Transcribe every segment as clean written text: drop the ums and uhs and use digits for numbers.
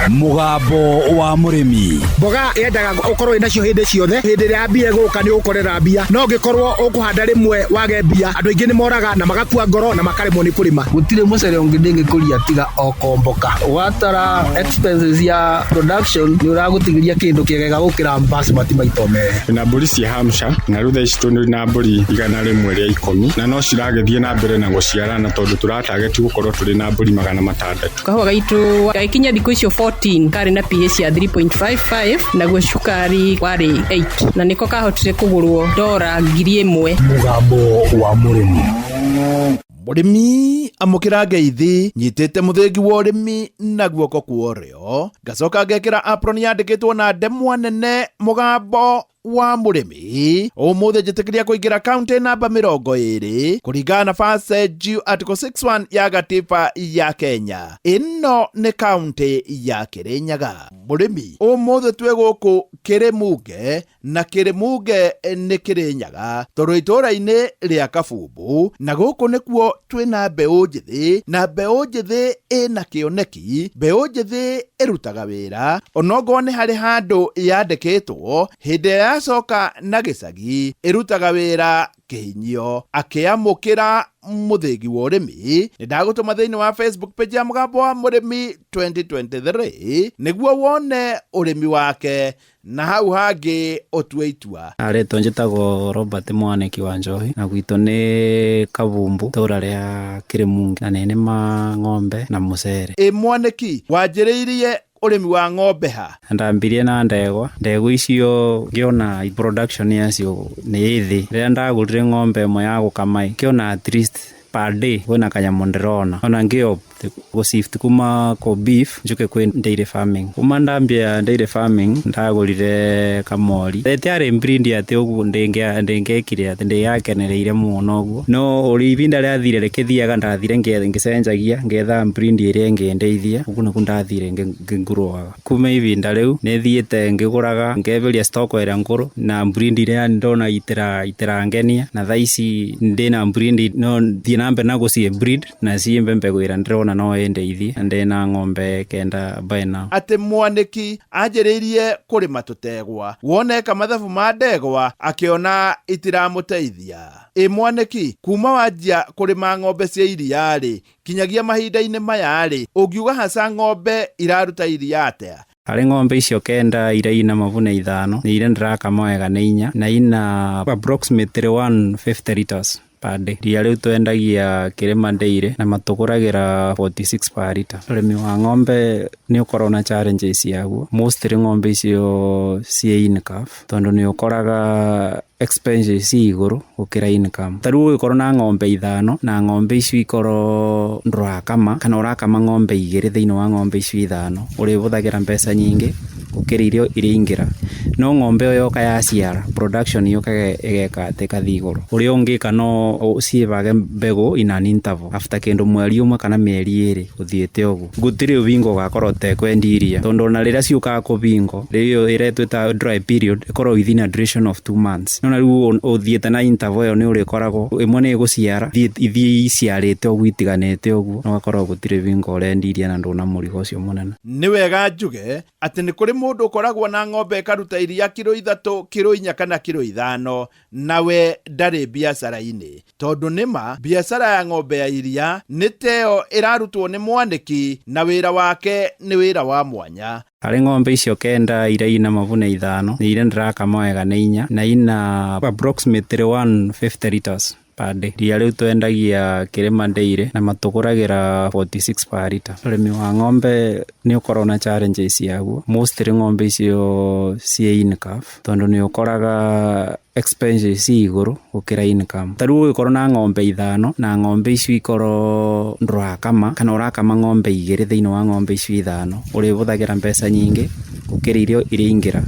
Mũgambo wa mũrĩmi. Mboga yendaga ũkorwo wĩ nacio hĩndĩ ciothe. Hĩndĩ ĩrĩa mbia ĩgũka nĩ ũgũkorera mbia, no ũngĩkorwo ũkũhanda rĩmwe wage mbia, andũ aingĩ nĩ moraga na magakua ngoro na makaremwo nĩ kũrĩma. Gũtirĩ mũcere ũngĩ ndĩngĩkũria tiga o komboka. Watara expenses ya production nĩ ũragũtigĩria kĩndũ kĩega gũkĩra basmati maita merĩ. Twĩna mbũri cia Hampshire na rĩu thaa ici tũrĩ na mbũri 110 na no ciragĩthiĩ na mbere na gũciarana tondũ tũratageti gũkorwo tũrĩ na mbũri 600. Kahũa gaitũ gagĩkinya thikũ icio 14 karĩ na pH ya 3.55, naguo cukari warĩ 8, na nĩko kahotire kũgũrwo dora 1000. Mũgambo wa mũrĩmi. Mũrĩmi amũkĩra ngeithi, nyitĩte mũthĩgi wa ũrĩmi na guoko kwa ũrĩo, ngacoka ngekĩra apron yandĩkĩtwo na ndemwa nene mũgambo wa mũrĩmi. Ũmũthĩ njĩtĩkĩria kũingĩra kaunti namba 20 kũringana na First G Article 61 ya gatiba ya Kenya. Ĩno nĩ kaunti ya Kĩrĩnyaga. Mũrĩmi, ũmũthĩ twĩ gũkũ Kĩrĩmunge, na Kĩrĩmunge nĩ Kĩrĩnyaga, tondũ itũũra-inĩ rĩa Kabumbu, na gũkũ nĩkuo twĩna mbeũ njĩthĩ, na mbeũ njĩthĩ ĩna kĩoneki, mbeũ njĩthĩ ĩrutaga wĩra, onokorwo nĩ harĩ handũ yandĩkĩtwo, hĩndĩ ĩrĩa yacoka na gĩcagi ĩrutaga wĩra kĩhinyio. Akĩamũkĩra mũthĩgi wa ũrĩmi, nĩ ndagũtũma thĩinĩ wa Facebook page ya Mũgambo wa Mũrĩmi 2023 nĩguo wone ũrĩmi wake na hau hangĩ ũtue itua. Rĩtwa njĩtagwo Robert Mwaniki wa Njohi, na gwitũ nĩ Kabumbu, itũra rĩa Kĩrĩmungi, na nĩ nĩma ng'ombe na mũcere. Ĩ Mwaniki, wanjĩrĩirie ũrĩmi wa ng'ombe ha? Ndambirie na ndegwa. Ndegwa icio ngĩona production yacio nĩ ĩthĩ. Rĩrĩa ndagũrire ng'ombe ĩmwe ya gũkama, ngĩona at least per day kwĩna kanyamũ ndĩrona. Ona ngĩ gũ shift kuma kũ beef njuke kwĩ dairy farming. Kuma ndambia dairy farming ndagũrire kamori. Ĩtiarĩ breed atĩ ũguo ndĩngĩekire atĩ ndĩyakenereire mũno ũguo, no ũrĩa ibinda rĩathire rĩkĩthiaga ndathire ngĩcenjagia ngetha breed ĩrĩa ĩngĩndeithia. Ũguo nĩguo ndathire ngĩnguroaga. Kuma ibinda rĩu nĩ thiĩte ngĩgũraga ngeberia stock ĩrĩa ngũrũ na breed iria ndona itirangenia, na thaa ici ndĩna breed no thiĩ na mbere na gũciĩ breed na ciimbe mbegũ ĩrĩa ndĩrona no ĩndeithie, na ndĩna ng'ombe 9 by now. Atĩ Mwaniki anjĩrĩirie kũrĩma tũtegwa, wona eka mathabu ma ndegwa akĩona itiramũteithia. Ĩ Mwaniki, kuma wanjia kũrĩma ng'ombe cia iria-rĩ, kinyagia mahinda-inĩ maya-rĩ, ũngiuga haca ng'ombe iraruta iria atĩa? Harĩ ng'ombe icio 9 iria ina mabu nĩ 5, nĩ iria ndĩrakama wega nĩ 4, na ina approximately 150 liters per day. Iria rĩu twendagia Kĩrĩma Dairy na matũgũragĩra 46 per liter. Ũrĩmi wa ng'ombe nĩ ũkoragwo na challenges yaguo, mostly ng'ombe icio ciĩ in calf, tondũ nĩ ũkoraga expenses ci igũrũ gũkĩra income. Ta rĩu ũngĩkorwo na ng'ombe 5 na ng'ombe icio ikorwo ndũrakama kana ũrakama ng'ombe 2 thĩinĩ wa ng'ombe icio 5, ũrĩhũthagĩra mbeca nyingĩ gũkĩra iria iraingĩra. No ng'ombe ĩyo yoka yaciara, production yũkaga ĩgeka atĩ, ĩgathiĩ igũrũ. Ũrĩa ũngĩka no ũciĩvage mbegũ in an interval after kĩndũ mweri ũmwe kana mĩeri 2 ũthiĩte ũguo. Gũtirĩ bingo ũgakorwo ũtekwendia iria, tondũ ona rĩrĩa ciũkaga kũbingo, ĩyo ĩrĩa twĩtaga dry period, ĩkoragwo within a duration of 2 months. No na rĩu ũthiĩte na interval ĩyo nĩ ũrĩkoragwo ĩmwe nĩ ĩgũciara, ithiĩ iciarĩte ũguo itiganĩte ũguo, na ũgakorwo gũtirĩ bingo ũrendia iria na ndũna mũrigo ũcio mũnene. Nĩ wega njuge atĩ nĩ kũrĩ mũndũ ũkoragwo na ng'ombe ĩkaruta iria kiro 3, kiro 4 kana kiro 5, nawe ndarĩ biacara-inĩ. Tondũ nĩma biacara ya ng'ombe ya iria nĩ teo ĩrarutwo nĩ Mwaniki, na wĩra wake nĩ wĩra wa mwanya. Harĩ ng'ombe icio 9 iria ina mabu nĩ 5, nĩ iria ndĩrakama wega nĩ 4, na ina approximately 150 liters per day. Iria rĩu twendagia Kĩrĩma Dairy na matũgũragĩra 46 per liter. Ũrĩmi wa ng'ombe nĩ ũkoragwo na challenges yaguo, mostly ng'ombe icio ciĩ in calf, tondũ nĩ ũkoraga expenses ci igũrũ gũkĩra income. Ta rĩu ũngĩkorwo na ng'ombe 5 na ng'ombe icio ikorwo ndũrakama kana ũrakama ng'ombe 2 thĩinĩ wa ng'ombe icio 5, ũrĩhũthagĩra mbeca nyingĩ gũkĩra iria iraingĩra.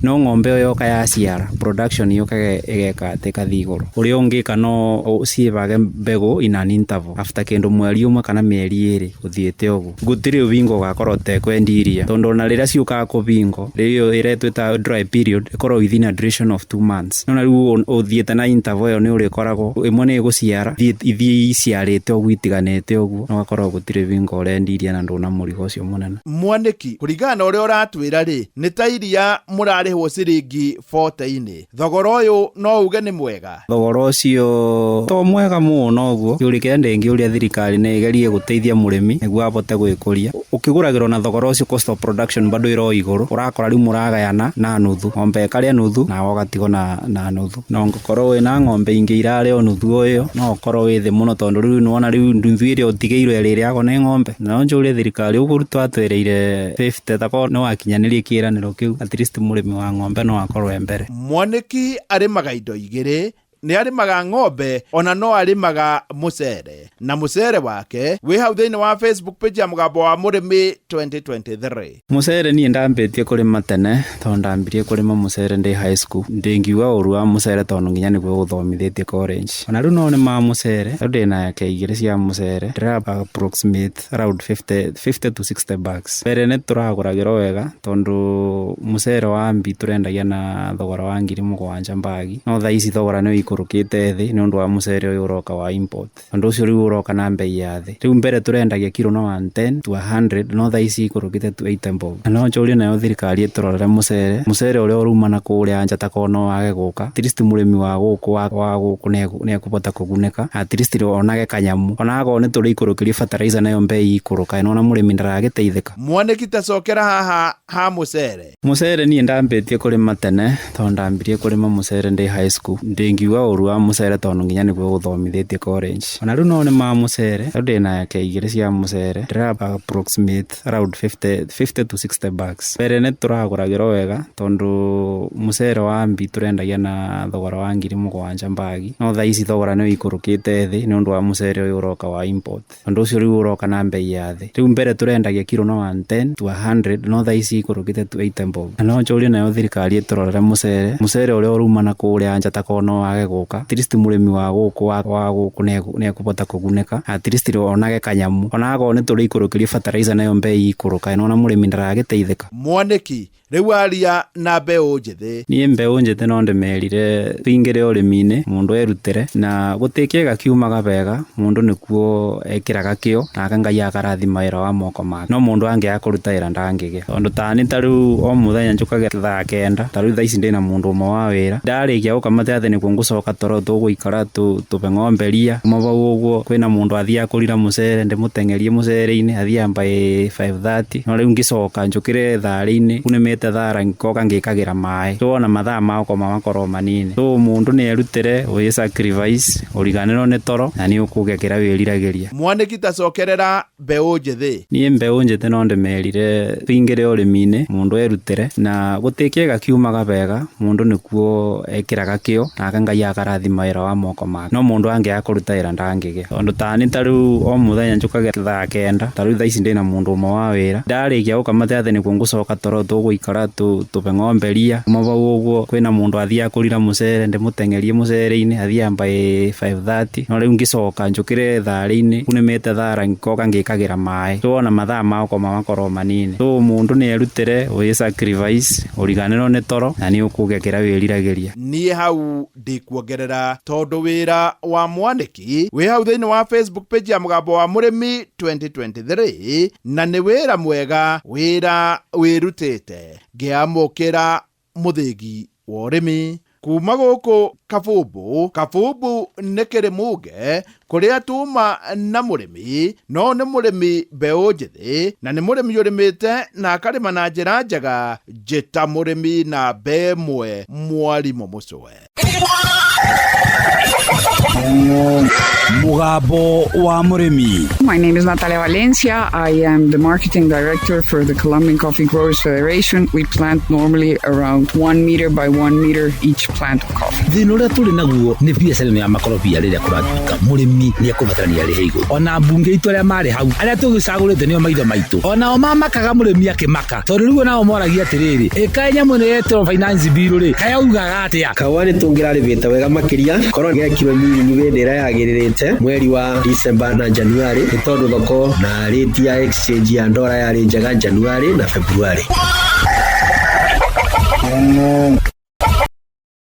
No ng'ombe ĩyo yoka yaciara, production yũkaga ĩgeka atĩ, ĩkathiĩ igũrũ. Ũrĩa ũngĩka no ũciĩvage mbegũ in an interval after kĩndũ mweri ũmwe kana mĩeri 2 ũthiĩte ũguo, gũtirĩ ũbingo ũgakorwo ũtekwendia iria, tondũ ona rĩrĩa ciũkaga kũbingo rĩo ĩrĩa twĩtaga dry period ĩkorwo within a duration of 2 months. No na rĩu ũthiĩte na interval ĩyo, nĩ ũrĩkoragwo ĩmwe nĩ ĩgũciara, ithiĩ iciarĩte ũguo itiganĩte ũguo, no ũgakorwo gũtirĩ bingo ũrendia iria na ndũna mũrigo ũcio mũnene. Mwanĩki, kũringana na ũrĩa ũratwĩra rĩ, nĩ ta iria mũrarĩhwo ciringi 40-inĩ, thogora ũyũ no uge nĩ mwega? Thogora ũcio to mwega mũno ũguo. Kĩũria kĩrĩa ndĩngĩũria thirikari nĩ ĩgerie gũteithia mũrĩmi nĩguo abote gwĩkũria. Ũkĩgũragĩrwo na thogora ũcio, cost of production bado ĩro igũrũ, ũrakora rĩu mũragayana na nuthu, ng'ombe ĩkarĩa nuthu nawe ũgatigwo na nuthu. No ngũkorwo wĩna ng'ombe ingĩ irarĩa o nuthu ũyũ, no ũkorwo wĩ thĩ mũno, tondũ rĩu nĩwona rĩu nuthu ĩrĩa ũtigĩirwo ĩrĩrĩagwo nĩ ng'ombe. No njũrie thirikari, ũguo Ruto atwĩrĩire 50, takorwo nĩ wakinyanĩrie kĩĩranĩro kĩu, at least mũrĩmi wa ng'ombe no akorwo e mbere. Mwanĩki arĩmaga indo igĩrĩ, nĩ arĩmaga ng'ombe ona no arĩmaga mũcere, na mũcere wake wĩ hau thĩinĩ wa Facebook page ya Mũgambo wa Mũrĩmi 2023. Mũcere niĩ ndambĩtie kũrĩma tene, tondũ ndambirie kũrĩma mũcere ndĩ high school. Ndĩngiuga ũru wa mũcere, tondũ nginya nĩguo gũthomithĩtie college. Ona rĩu no nĩmaga mũcere, rĩu ndĩna eka 2 cia mũcere, ndĩra approximate around 50 to 60 bags. Mbere nĩ tũragũragĩrwo wega, tondũ mũcere wa mbi tũrendagia na thogora wa 7,000 mbagi, no thaa ici thogora nĩ ũikũrũkĩte thĩ nĩ ũndũ wa mũcere ũyũ ũroka wa import. Ũndũ ũcio rĩu ũroka na mbei ya thĩ. Rĩu mbere tũrendagia kiro no 110 to 100, no thaa ici ikũrũkĩte to 80 bob. Na no njũrie nayo thirikari ĩtũrorere mũcere, mũcere ũrĩa ũrauma na kũrĩa nja takorwo no wage gũka, at least mũrĩmi wa gũkũ wa gũkũ nĩ ekũbota kũgunĩka, at least onage kanyamu, ona akorwo nĩ tũrĩikũrũkĩrie fertilizer nayo mbei ikũrũka, nĩwona mũrĩmi ndaragĩteithĩka. Mwanĩki, tacokera haha ha mũcere. Mũcere niĩ ndambĩtie kũrĩma tene, tondũ ndambirie kũrĩma mũcere ndĩ high school. Ndĩngiuga ũru wa mũcere, tondũ nginya nĩguo gũthomithĩtie college. Ona rĩu no nĩmaga mũcere, rĩu ndĩna eka 2 cia mũcere, ndĩra approximate around 50 to 60 bags. Mbere nĩ tũragũragĩrwo wega, tondũ mũcere wa mbi tũrendagia na thogora wa 7,000 mbagi, no thaa ici thogora nĩ ũikũrũkĩte thĩ nĩ ũndũ wa mũcere ũyũ ũroka wa import. Ũndũ ũcio rĩu ũroka na mbei ya thĩ. Rĩu mbere tũrendagia kiro no 110 to 100, no thaa ici ikũrũkĩte to 80 bob. Na no njũrie nayo thirikari ĩtũrorere mũcere, mũcere ũrĩa ũrauma na kũrĩa nja takorwo no wage gũka, at least mũrĩmi wa gũkũ wa gũkũ nĩ ekũbota kũgunĩka, at least onage kanyamu, ona akorwo nĩ tũrĩikũrũkĩrie fertilizer nayo mbei ikũrũka, nĩwona mũrĩmi ndaragĩteithĩka. Mwanĩki, rĩu aria na mbeũ njĩthĩ. Niĩ mbeũ njĩthĩ no ndĩmerire tũingĩre ũrĩmi-inĩ, mũndũ erutĩre, na gũtĩ kĩega kiumaga wega, mũndũ nĩkuo ekĩraga kĩo nake Ngai akarathima wĩra wa moko make, no mũndũ angĩaga kũruta wĩra ndangĩgĩa. Tondũ tani ta rĩu o mũthenya njũkaga thaa 9, ta rĩu thaa ici ndĩna mũndũ ũmwe wa wĩra, ndarĩkia gũkama atĩ nĩkuo ngũcoka toro, tũgũikara tũbe ng'ombe ria kuma bau ũguo, kwĩna mũndũ athiaga kũrira mũcere, ndĩmũteng'erie mũcere-inĩ, athiaga by 5:30, no rĩu ngĩcoka njũkĩre tharĩ-inĩ, kunĩmĩte thara ngoka ngĩkagĩra maĩ, tuona mathaa ma gũkoma makorwo manini. So mũndũ nĩ erutĩre, wĩ sacrifice, ũriganĩrwo nĩ toro, na nĩ ũkũgĩa kĩrĩa wĩriragĩria. Mwanĩki, tacokerera mbeũ njĩthĩ. Niĩ mbeũ njĩthĩ no ndĩmerire tũingĩre ũrĩmi-inĩ, mũndũ erutĩre, na gũtĩ kĩega kiumaga wega, mũndũ nĩkuo ekĩraga kĩo nake Ngai akarathima wĩra wa moko make, no mũndũ angĩaga kũruta wĩra ndangĩgĩa. Tondũ tani ta rĩu o mũthenya njũkaga thaa 9, ta rĩu thaa ici ndĩna mũndũ ũmwe wa wĩra, ndarĩkia gũkama atĩ nĩkuo ngũcoka toro, tũgũikara tũbe ng'ombe ria kuma bau ũguo, kwĩna mũndũ athiaga kũrira mũcere, ndĩmũteng'erie mũcere-inĩ, athiaga by 5:30, no rĩu ngĩcoka njũkĩre tharĩ-inĩ, kunĩmĩte thara ngoka ngĩkagĩra maĩ, tuona mathaa ma gũkoma makorwo manini. So mũndũ nĩ erutĩre, wĩ sacrifice, ũriganĩrwo nĩ toro, na nĩ ũkũgĩa kĩrĩa wĩriragĩria. Niĩ hau ndikuongerera, tondũ wĩra wa Mwanĩki wĩ hau thĩinĩ wa Facebook page ya Mũgambo wa Mũrĩmi 2023, na nĩ wĩra mwega, wĩra wĩrutĩte. Ngĩamũkĩra mũthĩgi wa ũrĩmi kuma gũkũ Kabumbu. Kabumbu nĩ Kĩrĩmunge, kũrĩa tuma na mũrĩmi, no nĩ mũrĩmi mbeũ njĩthĩ, na nĩ mũrĩmi ũrĩmĩte na akarĩma na njĩra njega. Njĩta mũrĩmi na 1, Mwarimũ Mũcwe. Mũgambo wa Mũrĩmi. My name is Natalia Valencia. I am the marketing director for the Colombian Coffee Growers Federation. We plant normally around 1 meter by 1 meter each plant of coffee. Thĩna Ũrĩa tũrĩ naguo nĩ biacara ĩno ya makorobia. Rĩrĩa kũratuĩka mũrĩmi nĩ ekũbatarania arĩhe igũrũ, ona mbunge itũ arĩa marĩ hau, arĩa tũgĩcagũrĩte nĩo maitho maitũ, onao mamakaga mũrĩmi akĩmaka, tondũ rĩu onao moragia atĩrĩrĩ, ĩkaĩ nyamũ ĩno yetwo finance bill rĩ, kayaugaga atĩa? Kahũa nĩ tũngĩrarĩmĩte wega makĩria korwo gekirwo miringi hĩndĩ ĩrĩa yagĩrĩrĩte, mweri wa December na January, nĩ tondũ thoko na rate ya exchange ya ndora yarĩ njega January na February.